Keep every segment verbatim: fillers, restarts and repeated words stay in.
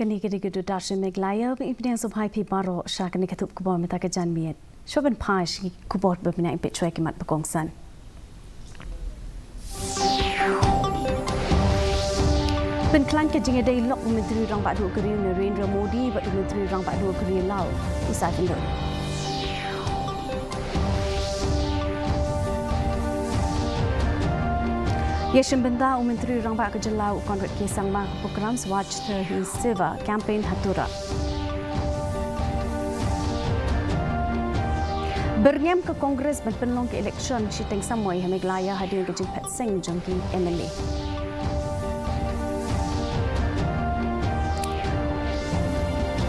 Kane ka dei ka Doordarshan Meghalaya, ba i pdiang sngewbha ïa phi baroh sha kane ka thup khubor mynta ka janmiet. Shuwa ban phai sha ki khubor ba bniah, peit shuwa ki mat ba kongsan. Pynkhlaiñ ka jingïadei lok u Myntri Rangbah Duh ka ri u Narendra Modi bad u Myntri Rangbah Duh ka ri Laos u Saiphandon. Ïashim bynta u Myntri Rangbah ka jylla u Conrad K Sangma ha ka program Swachhata Hi Seva campaign ha Tura. Byrngem ka Congress ban pynlong ka election shiteng samoi ha Meghalaya hadien ka jingphet seng jong ki M L A.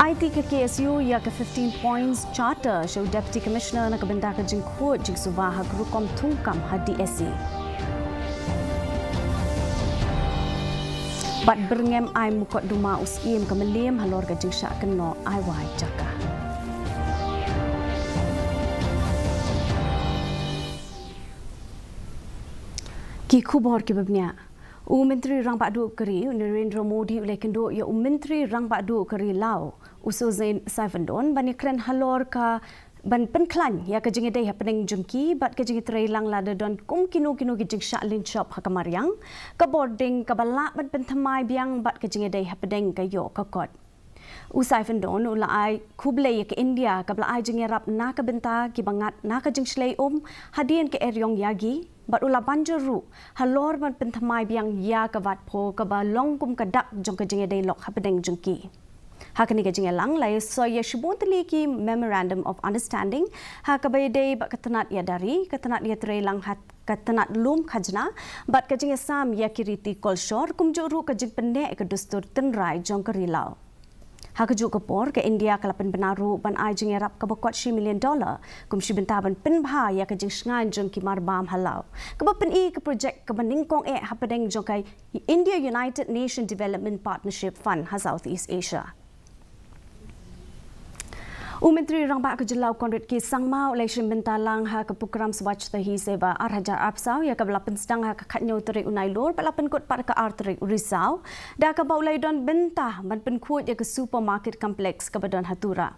Aiti ka K S U ïa ka fifteen points charter sha u Deputy Commissioner na ka bynta ka jingkhuid jingsuba ha ka rukom thungkam ha D S C. Bad byrngem ai mukotduma u Syiem ka Mylliem halor ka jingshah kynnoh ai wai jaka. Ki khubor kiba bniah. U Myntri Rangbah Duh ka ri u Narendra Modi u la ïakynduh ïa u Myntri Rangbah Duh ka ri Laos u Sosthenes Saiphandon ban ïakren halor ka ban pynkhlaiñ ïa ka jingïadei hapdeng jong ki bad ka jingïatreilang lada don kum kino kino ki jingshah lynshop ha ka mariang, ka bording kaba lah ban pynthymmai biang bad ka jingïadei hapdeng ka ïoh ka kot. U Saiphandon u la ai khublei ïa ka India kaba la ai jingïarap na ka bynta kiba ngat na ka jingshlei um hadien ka eriong ïa ki, bad u la ban jur ruh halor ban pynthymmai biang ïa ka vatphew kaba long kum ka dak jong ka jingïadei lok hapdeng jong ki. Ha kane ka jingïalang la ïasoi ïa shibun tylli ki Memorandum of Understanding ha kaba ïadei bad ka tnat ïada ri, ka tnat ïatreilang ha ka tnat lum khajna bad ka jingïasam ïa ki riti kolshor, kumjuh ruh ka jingpynneh ïa ka dustur tynrai jong ka ri Laos. Ha kajuh ka por ka India ka la pynbna ruh ban ai jingïarap kaba kot shi million dollar kum shi bynta ban pynbha ïa ka jingshngaiñ jong ki marbam ha Laos, kaba pyni ka projek kaba nyngkong eh hapdeng jong ka India United Nation Development Partnership Fund ha Southeast Asia. U Myntri Rangbah ka jylla u Conrad K Sangma u la ïashim bynta lang ha ka program Swachhata Hi Seva ar hajar arphew saw ïa kaba la pynsdang ha ka khathynñiew tarik u Nailur bad la pynkut pat ha ka ar tarik u Risaw, da kaba u la ïadon bynta ban pynkhuid ïa ka supermarket complex kaba don ha Tura.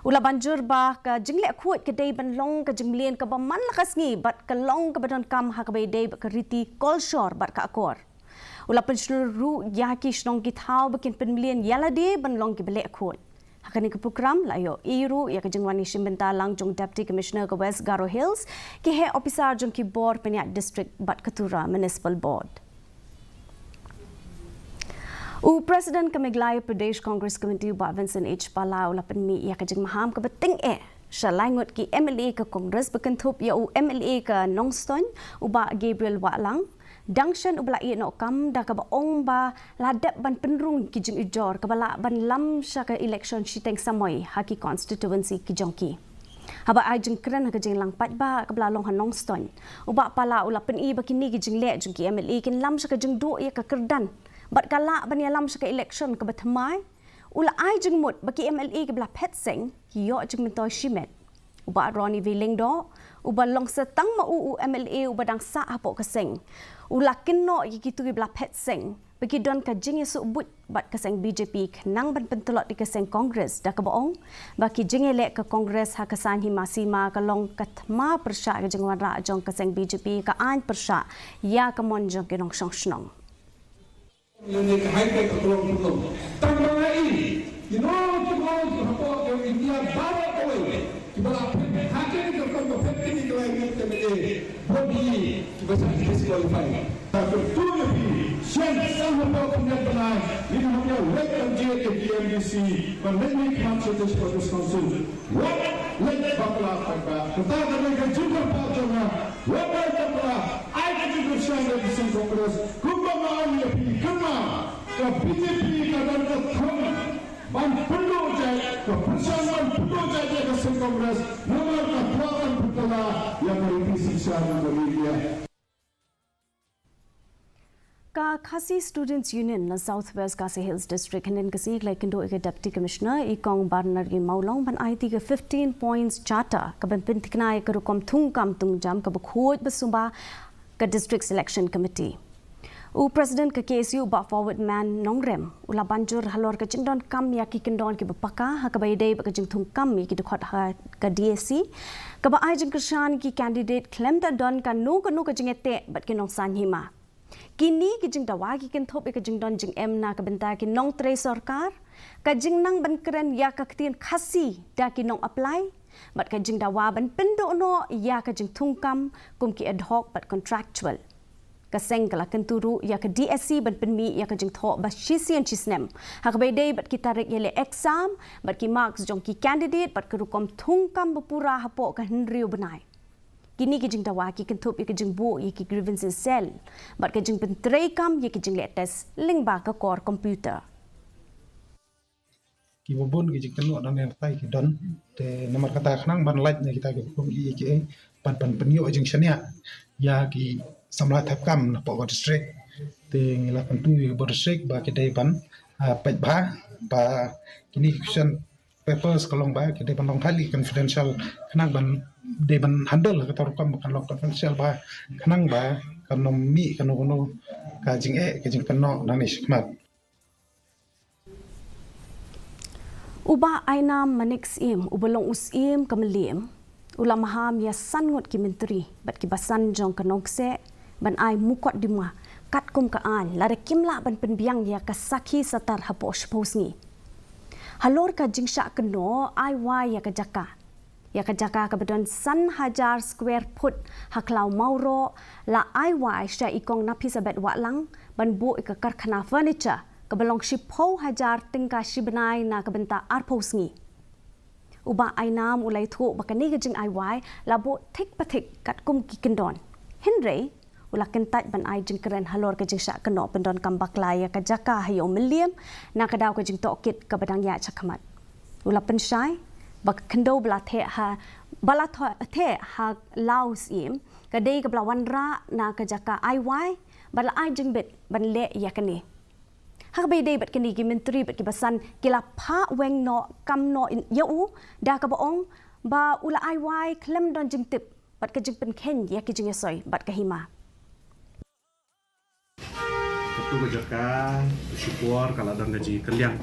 U la ban jur ba ka jingleh khuid ka dei ban long ka jingmlien kaba man la ka sngi bad ka long kaba donkam ha kaba ïadei bad ka riti kolshor bad ka akor. U la pynshlur ruh ïa ki shnong ki thaw ba kin pynmlien ïa lade ban long kiba leh khuid. Ha kane ka program la ïohi ruh ïa ka jingwan ïashim bynta lang jong Deputy Commissioner ka West Garo Hills, ki heh ophisar jong ki bor pynïaid district bad ka Tura Municipal Board. U President ka Meghalaya Pradesh Congress Committee u Bah Vincent H Pala u la pynmih ïa ka jingmaham kaba tyngeh sha lai ngut ki M L A ka Congress ba kynthup ïa u M L A ka Nongstoiñ u Bah Gabriel Wahlang, dang shen uba la ïeh noh kam da kaba ong ba la dep ban pynrung ki jingujor kaba lah ban lam sha ka election shiteng samoi ha ki constituency ki jong ki. Haba ai jingkren ha ka jingïalang paidbah kaba la long ha Nongstoiñ, u Bah Pala u la pyni ba kine ki jingleh jong ki M L A kin lam sha ka jingduh ïa ka kyrdan bad ka lah ban ïalam sha ka election kaba thymmai. U la ai jingmut ba ki M L A kiba la phet seng ki ïoh jingmyntoi shimet. U Bah Ronnie V Lyngdoh uba long sa tang ma u u M L A uba dang sah hapoh ka seng, u la kynnoh ïa kito kiba la phet seng ba ki don ka jingïasyllok bad ka seng B J P khnang ban pyntlot ïa ka seng Congress da kaba ong ba ka jingïaleh ka Congress ha ka saiñ hima sima ka long ka thma pyrshah ka jingwanrah jong ka seng B J P ka aiñ pyrshah ïa ka mon jong ki nongshong shnong. Lane ka high tech ka long ka long. Tang ba ngi, you know, ki bor ki hapoh ka India baroh kawei. Kiba la phet, ha kane ka rukom ba phet kine ki lai ngut M L A. Bor ki, kiba shah disqualify. Ta ka tu ïa phi, shen sang hapoh pynïaid bnai, ngin hap ïa wet ban jied ïa ki M D C, ban leit mih khmat sha District Congress Council. Wat leit bakla paidbah. Kata ka dei ka jingkyrpad jong nga. Wat leit bakla. Ai ka jingkyrshan ïa ka seng Congress. Kumba nga ong ïa phi, kynmaw, ka B J P ka don ka thong ban pynduh jait, ka pyrshang ban pynduh jait ïa ka seng Congress. Namar ka kwah ban pynkylla ïa ka riti synshar jong ka ri India. Ka Khasi Students Union na South West Khasi Hills District hynnin ka sngi ka la ïakynduh ïa ka Deputy Commissioner i Kong Barnargin Mawlong ban aiti ka fifteen Points Charter kaban pynthikna ïa ka rukom thungkam thungjam kaba khuid ba suba ka District Selection Committee. U President ka K S U Bah Forward Man Nongrem u la banjur halor ka jingdonkam ïa ki kyndon kiba paka ha kaba ïadei bad ka jingthung kam ïa ki dkhot ha ka D S C, kaba ai jingkyrshan ki candidate khlem da don kano kano ka jingïateh bad ki nongsan hima. Kine ki jingdawa ki kynthup ïa ka jingdon jingem na ka bynta ki nongtrei sorkar, ka jingnang ban kren ïa ka ktien Khasi da ki nong apply, bad ka jingdawa ban pynduh noh ïa ka jingthung kam kum ki ad hoc bad contractual. Ka seng ka la kyntu ruh ïa ka D S C ban pynmih ïa ka jingthoh ba shisien shisnem ha kaba ïadei bad ki tarik ïaleh exam bad ki marks jong ki candidate bad ka rukom thung kam ba pura hapoh ka hynriew bnai. Kine ki jingdawa ki kynthup ïa ka jingbuh ïa ki grievances cell bad ka jingpyntrei kam ïa ki jingleh test lyngba ka kor computer. Kiba bun ki jingkynnoh na ne tai ki don, te namar kata khnang ban lait na kita kiba kum ki ki ban ban pynïoh jingshaniah ïa ki samla thep kam napoh ka district. Te ngi la kyntu ïa ka district ba ki dei ban, ah, peit bha ba kine ki question papers ka long ba ki dei ban long highly confidential, khnang ban dei ban handle kata rukom ba kan long confidential ba khnang ba kan ym mih kano kano ka jingeh ka jingkynnoh nangne shakhmat. U Bah Ainam Manik Syiem, uba long u Syiem ka Mylliem, u la maham ïa san ngut ki myntri bad ki basan jong ka nongkseh ban ai mukotduma katkum ka aiñ, lada kim lah ban pynbiang ïa ka sakhi satar hapoh shiphew sngi. Halor ka jingshah kynnoh ai wai ïa ka jaka, ïa ka jaka kaba don san hajar square foot ha Khlaw Mawroh, la ai wai sha i Kong Naphisabeth Wahlang ban buh ïa ka karkhana furniture kaba long shiphew hajar tyngka shi bnai na ka bynta arphew sngi. U Bah Ainam u la ïathuh ba kane ka jingai wai la buh thik pa thik katkum ki kyndon. Hynrei u la kyntait ban ai jingkren halor ka jingshah kynnoh pyndonkam bakla ïa ka jaka ha Ïew Mylliem na ka daw ka jingtohkit kaba dang ïaid shakhmat. U la pynshai ba ka khyndew ba la theh ha, ba la tho-, theh ha Law Syiem ka dei kaba la wanrah na ka jaka ai wai bad la ai jingbit ban leh ïa kane. Ha kaba ïadei bad kine ki myntri bad ki basan ki la phah weng noh kam noh ïa u da kaba ong ba u la ai wai khlem don jingtip bad ka jingpynkheiñ ïa ki jingïasoi bad ka hima. Katu ka jaka shipor ka la don ka jingkylliang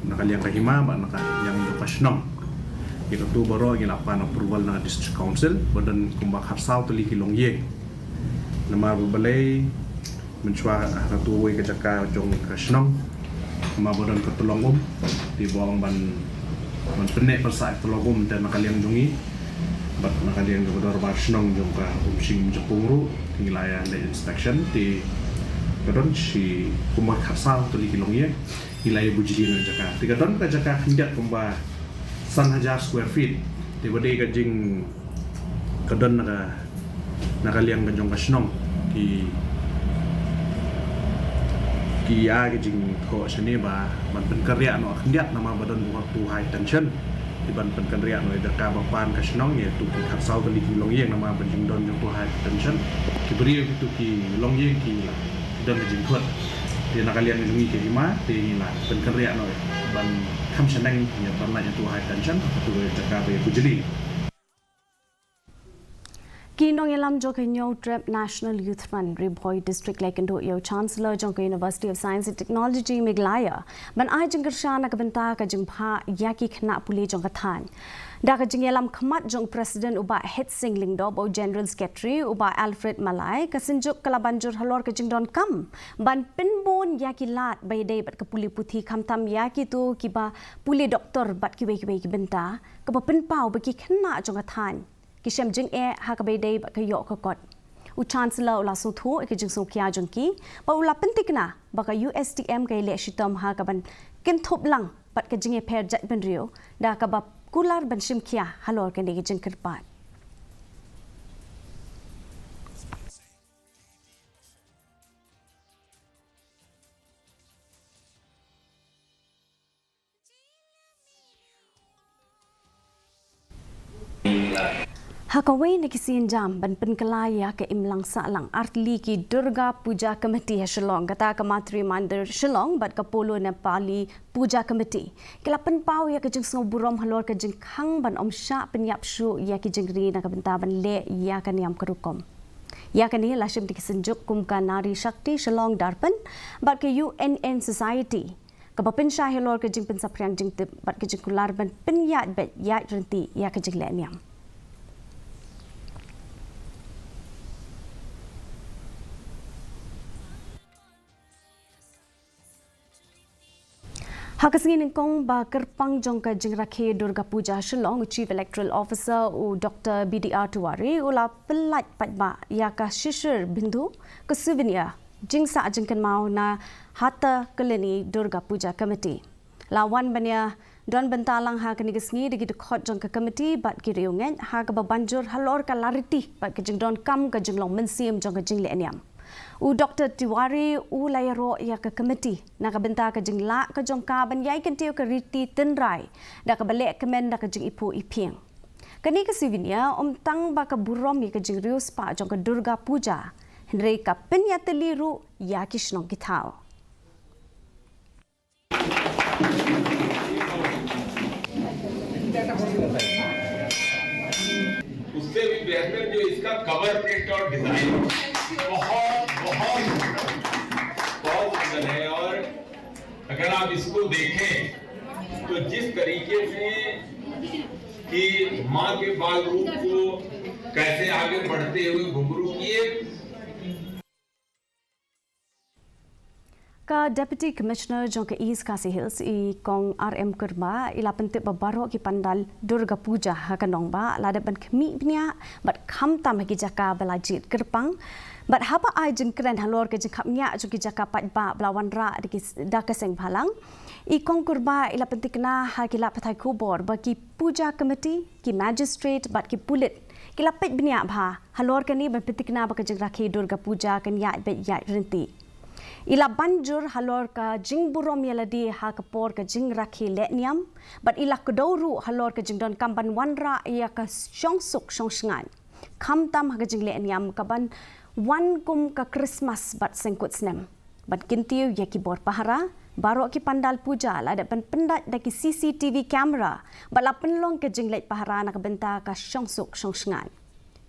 na ka liang ka hima bad na ka liang jong ka shnong. Ïa katu baroh ngi la pan approval na ka District Council ba don kumba khatsaw tylli ki longïing. Namar ba balei mynshwa ha katu kawei ka jaka jong ka shnong, namar ba don ka tyllong um, te ba ong ban, ban pynneh pynsah tyllong um te na ka liang jong ngi bad na ka liang jong ka dorbar shnong jong ka Umshing Umjapung ruh ngi la ïa leh inspection, te ka don shi kumba khatsaw tylli ki longïing. Ngi la ïa bujli na jaka, te ka don ka jaka khyndiat kumba san hajar square feet. Te ba dei ka jing ka don na ka, na ka liang ka jong ka shnong ki, ki ïa ka jingthoh shane ba ban pynkynriah noh khyndiat namar ba don utu high tension. Te ban pynkynriah noh ïa ka ba pan ka shnong ïa tu ki khatsaw tylli ki longïing namar ba jingdon jong tu high tension. Ki briew ki tu ki longïing ki don ka jingthut. Te na ka liang jong ngi ka hima te ngi la pynkynriah noh ban kham shaneng ïa ban lait ïa tu high tension, tu ka jaka ba ïa bujli. Ki nongïalam jong ka Hynñiewtrep National Youth Front Ri Bhoi District la ïakynduh ïa u Chancellor jong ka University of Science and Technology Meghalaya ban ai jingkyrshan na ka bynta ka jingphah ïa ki khynnah pule jong ka thaiñ. Da ka jingïalam khmat jong u President u Bah Hetsing Lyngdoh bad u General Secretary u Bah Alfred Malai, ka Synjuk ka la banjur halor ka jingdonkam ban pynbun ïa ki lad ba ïadei bad ka pule puthi, khamtam ïa kitu kiba pule doktor bad kiwei kiwei ki bynta, kaba pynpaw ba ki khynnah jong ka thaiñ ki shem jingeh ha kaba ïadei bad ka ïoh ka kot. U Chancellor u la sngewthuh ïa ka jingsngewkhia jong ki bad u la pynthikna ba ka U S T M ka ïaleh shitom ha kaban kynthup lang bad ka jingïapher jaitbynriew da kaba kular ban shim khia halor kane ka jingkyrpad. Ha kawei na ki sienjam ban pynkylla ïa ka imlang sahlang, artylli ki Durga Puja Committee ha Shillong, kata ka Matri Mandir Shillong bad ka Polo Nepali Puja Committee, ki la pynpaw ïa ka jingsngewburom halor ka jingkhang ban ym shah pynïap shuh ïa ki jingri na ka bynta ban leh ïa ka niam ka rukom. Ïa kane la shim da ki synjuk kum ka Nari Shakti Shillong Darpan bad ka U N N Society, kaba pynshai halor ka jingpynsaphriang jingtip bad ka jingkular ban pynïaid beit ïaid ryntih ïa ka jingleh niam. Ha ka sngi nyngkong ba kyrpang jong ka jingrakhe Durga Puja Shillong, u Chief Electoral Officer u Doctor B D R Tiwari u la pyllait paidbah ïa ka Shishir Bindu, ka souvenir jingsah jingkynmaw na Hata Kalini Durga Puja Committee. La wan ban ïa don bynta lang ha kane ka sngi da ki dkhot jong ka committee bad ki riewngeit ha kaba ban jur halor ka lariti bad ka jingdonkam ka jinglong mynsiem jong ka jingleh niam. U Doctor Tiwari u la ïaroh ïa ka committee na ka bynta ka jinglah ka jong ka ban ïai kyntiew ka riti tynrai da kaba leh kmen da ka jingiphuh iphieng. Kane ka souvenir ym tang ba ka burom ïa ka jingriewspah jong ka Durga Puja, hynrei ka pynïatylli ruh ïa ki shnong ki thaw. उससे भी बेहतर जो इसका कवर प्रिंट और डिजाइन, बहुत, बहुत, बहुत सुंदर है। और अगर आप इसको देखें तो जिस तरीके से कि माँ के बाल रूप को कैसे आगे बढ़ते हुए घुंघरू किए, Ka Deputy Commissioner jong ka East Khasi Hills, i Kong R M Kurbah, i la pyntip ba baroh ki pandal Durga Puja ha ka nongbah la dep ban khmih bniah bad khamtam ha ki jaka ba la jied kyrpang. Bad haba ai jingkren halor ka jingkhapngiah jong ki jaka paidbah ba la wanrah da ki s-, da ka seng bhalang, i Kong Kurbah i la pyntikna ha ki lad pathai khubor ba ki Puja Committee, ki magistrate bad ki pulit ki la peit bniah bha halor kane ban pyntikna ba ka jingrakhe Durga Puja kan ïaid beit ïaid ryntih. I la ban jur halor ka jingburom ïalade ha ka por ka jingrakhe leh niam bad i la kdew ruh halor ka jingdonkam ban wanrah ïa ka shongsuk shongshngaiñ, khamtam ha ka jingleh niam kaban wan kum ka Krismas bad sengkut snem. Ban kyntiew ïa ki bor pahara, baroh ki pandal puja la dep ban pyndait da ki C C T V camera bad la pynlong ka jingleit pahara na ka bynta ka shongsuk shongshngaiñ.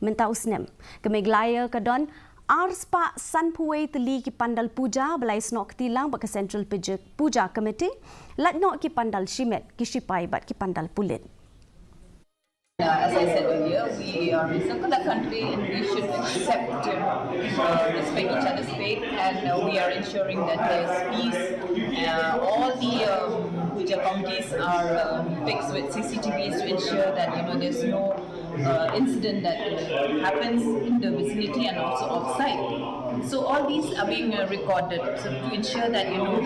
Mynta u snem, ka Meghalaya ka don arspah sanphew wei tylli ki pandal puja ba la ïasnoh kti lang bad ka Central Puja, Puja Committee, lait noh ki pandal shimet, ki shipai bad ki pandal pulit. Uh, as I said earlier, we are in circular country and we should accept, uh, respect each other's faith, and, uh, we are ensuring that there's peace. Uh, all the, um, puja committees are, um, fixed with C C T Vs to ensure that, you know, there's no, uh, incident that happens in the vicinity and also outside. So all these are being, uh, recorded, so to ensure that, you know,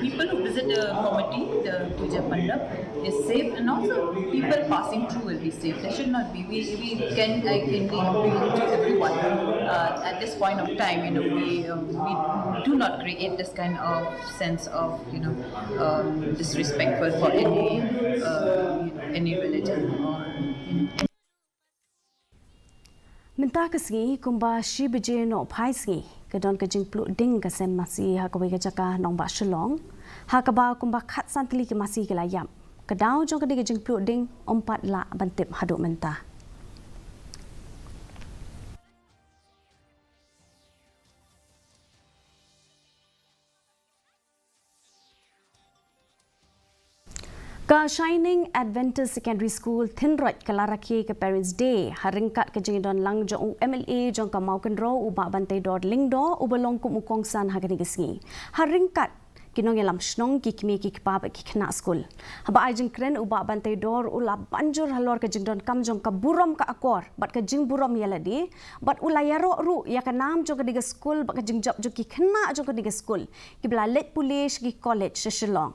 people who visit the committee, the puja mandap, is safe, and also people passing through will be safe. There should not be. We, we can, I can be appealing to everyone. Uh, at this point of time, you know, we, um, we do not create this kind of sense of, you know, um, disrespectful for any, uh, you know, any religion or, you know. Mynta ka sngi, kumba shi baje nohphai sngi, ka don ka jingpluh ding ka sem masi ha kawei ka jaka nongbah Shillong, ha kaba kumba khatsan tylli ki masi ki la ïap. Ka daw jong kane ka jingpluh ding ym pat lah ban tip haduh mynta. Ka Shining Adventist Secondary School Thynroit ka la rakhe ka Parents' Day ha ryngkat ka jingdon lang jong u M L A jong ka Mawkynrew, u Bah Banteidor Lyngdoh, uba long kum u kongsan ha kane ka sngi. Ha ryngkat ki nongïalam shnong, ki kmie ki kpa bad ki khynnah skul. Haba ai jingkren, u Bah Banteidor u la ban jur halor ka jingdonkam jong ka burom ka akor bad ka jingburom ïalade, bad u la ïaroh ruh ïa ka nam jong kane ka skul bad ka jingjop jong ki khynnah jong kane ka skul, kiba la leit pule sha ki college sha Shillong.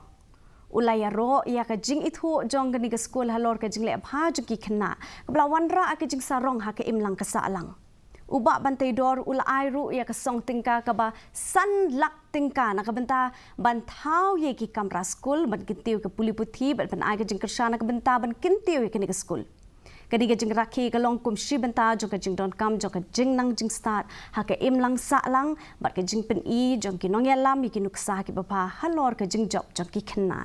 U la ïaroh ïa ka jingithuh jong kane ka skul halor ka jingleh bha jong ki khynnah, kaba la wanrah ka jingsarong ha ka imlang ka sahlang. U Bah Banteidor u la ai ruh ïa ka song tyngka kaba san lak tyngka na ka bynta ban thaw ïa ki kamra skul, ban kyntiew ka pule puthi bad ban ai ka jingkyrshan na ka bynta ban kyntiew ïa kane ka skul. Kane ka jingrakhe ka long kum shi bynta jong ka jingdonkam jong ka jingnang jingstad ha ka imlang sahlang bad ka jingpyni jong ki nongïalam ïa ki nuksa kiba bha halor ka jingjop jong ki khynnah.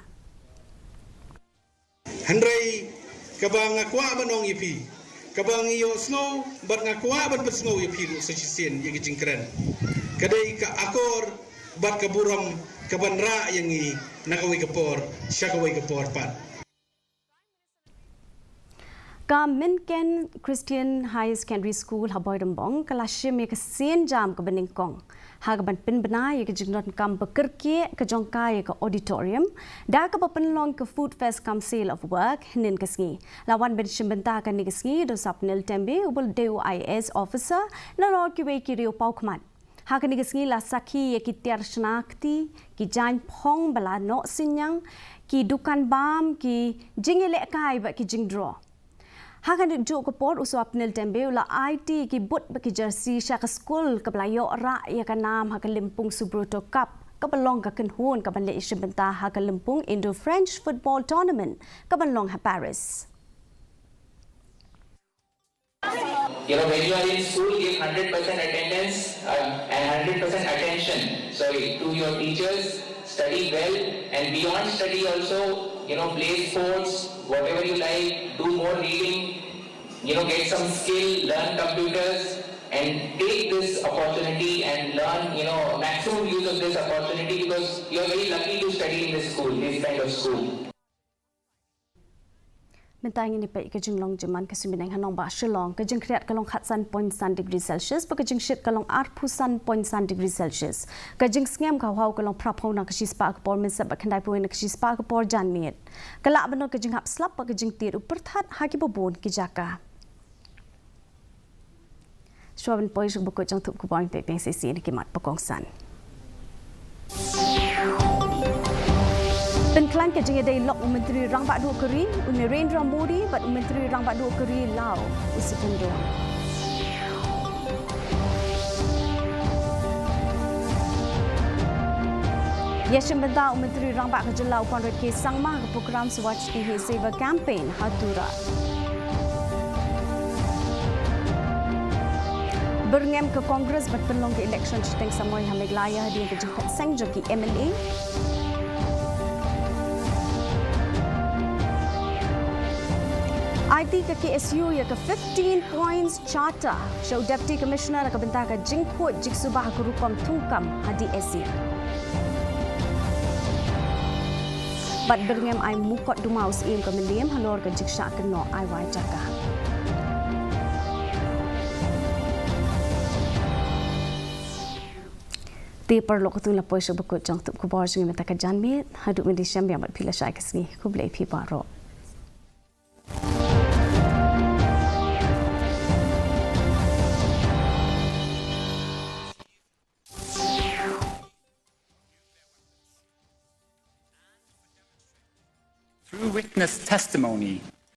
Hynrei kaba nga kwah ban ong ïa phi, Kaba ngi ïohsngew bad nga kwah ban pynsngew ïa phi ruh sa shisien ïa ka jingkren. Ka dei ka akor bad ka burom kaban rah ïa ngi na kawei ka por sha kawei ka por pat. Ka Mynken Christian Higher Secondary School ha Bhoirymbong ka la shim ïa ka sienjam kaba nyngkong ha kaban pynbna ïa ka jingdonkam ba kyrkieh ka jong ka ïa ka auditorium da kaba pynlong ka Food Fest Council of Work hynnin ka sngi. La wan ban shim bynta kane ka sngi da u Swapnil Tembe uba dei u I A S officer nalor kiwei ki riew paw khmat. Ha kane ka sngi la sakhi ïa ki tiar shna kti, ki jaiñ phong ba la noh synñiang, ki dukan bam, ki jingïalehkai bad ki jingdro. Ha kane juh ka por u Swapnil Tembe u la aiti ki boot bad ki jersey sha ka skul kaba la ïoh rah ïa ka nam ha ka lympung Subroto Cup kaba long ka kynhun kaban leit shim bynta ha ka lympung Indo-French Football Tournament kaban long ha Paris. You know, when you are in school, give hundred percent attendance uh, and hundred percent attention, sorry, to your teachers. Study well, and beyond study also, you know, play sports, whatever you like, do more reading, you know, get some skill, learn computers, and take this opportunity and learn, you know, maximum use of this opportunity because you are very lucky to study in this school, this kind of school. Mynta ngin ïa peit ka jinglong jingman ka suiñ bneng ha nongbah Shillong. Ka jingkhriat ka long khatsan point san degree Celsius bad ka jingshit ka long arphew san point san degree Celsius. Ka jingsngem ka hwaw ka long phraphew na ka shispah ka por, mynstep bad khyndai phew na ka shispah ka por janmiet. Ka lah ban don ka jinghap slap bad ka jingtied u pyrthat ha kiba bun ki jaka. Shuwa ban poi sha ka bakut jong thup khubor, ngin peit biang sa shisien ki mat ba kongsan. Pynkhlaiñ ka jingïadei lok u Myntri Rangbah Duh ka Ri u Narendra Modi bad u Myntri Rangbah Duh ka Ri Laos u Sutun Dun. Ïashim bynta u Myntri Rangbah ka Jylla u Conrad K Sangma ha ka prokram Swachhati Hi Seva Campaign ha Tura. Byrngem ka Congress ban pynlong ka election shiteng samoi ha Meghalaya hadien ka jingphet seng jong ki M L A. Aiti ka K S U ïa ka fifteen points charter sha u Deputy Commissioner na ka bynta ka jingkhuid jingsuba ha ka rukom thungkam ha D S C. Bad byrngem ai mukotduma u Syiem ka Mylliem halor ka jingshah kynnoh ai wai jaka. Te paralok, katto la poi sha bakut jong thup khubor jong ngi mynta ka janmiet. Haduh mynta shem biang bad phi lashai ka sngi. Khublei phi baroh. Through witness testimony,